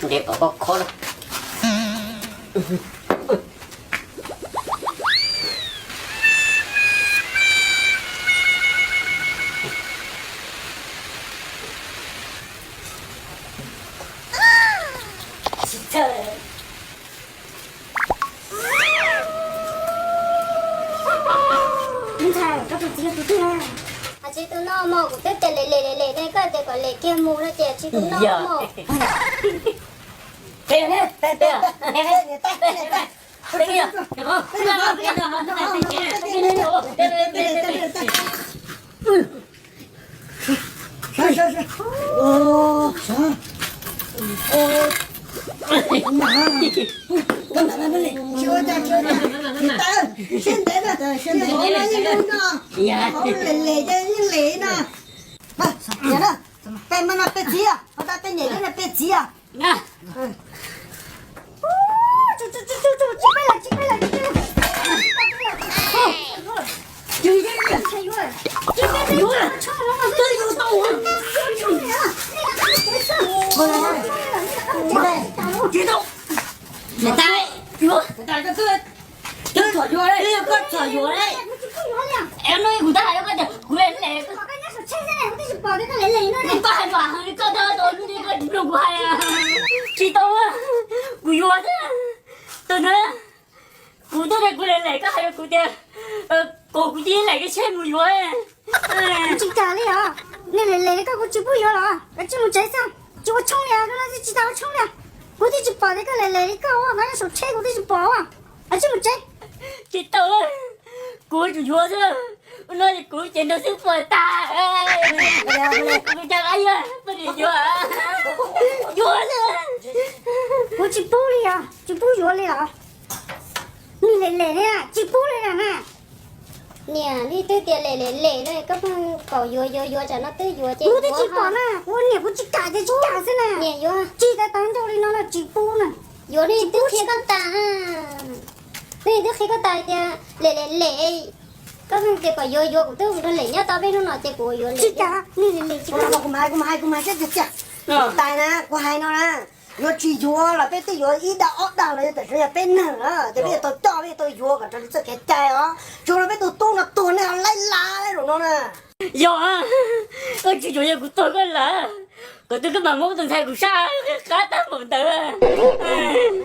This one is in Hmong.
Ntev kom koj khob na. Ntxhais, koj tus txiv yog tus twg a? Tsis tus no mog, kuv twb tias lem lem lem lem ne, koj tias kom lem kiag mus no ces tsis tus no mog. Siab ntev, siab ntev no yeej no, lem lem yeej lem no. Peb mas no peb txiv, peb niam no peb txiv. Koj txhob yuav li, koj txhob yuav li. Es no kuv tab hais rau koj tias kuv lem lem. Koj hais rau kuv, koj tau tus hnub no koj tsis mloog kuv hais. Tsis tau, kuv yuav xwb. Tus no, kuv tuaj tias kuv lem lem, koj hais rau kuv tias kom kuv cia li lem koj tsheb mus yuav. Kuv tsis kam li os. Nej lem lem li koj kuv tsis pub yuav los, kav tsij mus tsev xwb. Tsis ua tshoob li os, no tsis tau ua tshoob li. Kuv twb tsis pom tias koj lem lem li koj ua, koj nyob saum tsheb kuv twb tsis pom ua. Kav tsij mus tsev. Tsis tau, kuv yuav xwb. Ua no kuv ces nrog xwb puas tas. Kuv cov qab yuav, poj niam yuav, yuav xwb. Kuv tsis pub li os, tsis pub yuav li os. Nej lem lem li tsis pub li na. Niam, nej twb tias lem lem lem no koj pheej kom yuav yuav yuav, tsam no twb yuav ces kuv twb tsis pom na, kuv niam kuv tsis kam ces tsis kam xwb na. Niam yuav tsis tas tas ncauj li no no tsis pub na. Yuav nej twb qhia koj tas, nej twb qhia koj tas tias lem lem lem, koj pheej tias kom yuav yuav, kuv twb ua lem nyob tau peb hnub no ces kuv yuav lem. Tsis kam, nej lem lem tsis kam. Kuv mas hais, kuv mas hais, kuv mas hais siab tiag tiag. Tais na, kuv hais no na, yuav tsis yuav los peb twb yuav ib dag ob dag los yog tam sim no yog peb neeg na, ces peb yuav tau coj, peb yuav tau yuav kom raws li txoj kev cai os. Tsuas no peb tus tub no tuag nej ho laib lav laib zaum no na. Yog, koj tsis yuav yog kuv tuag koj lawm, kom twb koj mam muab tus ntxhais kuv sab qab tag npaum ntawd.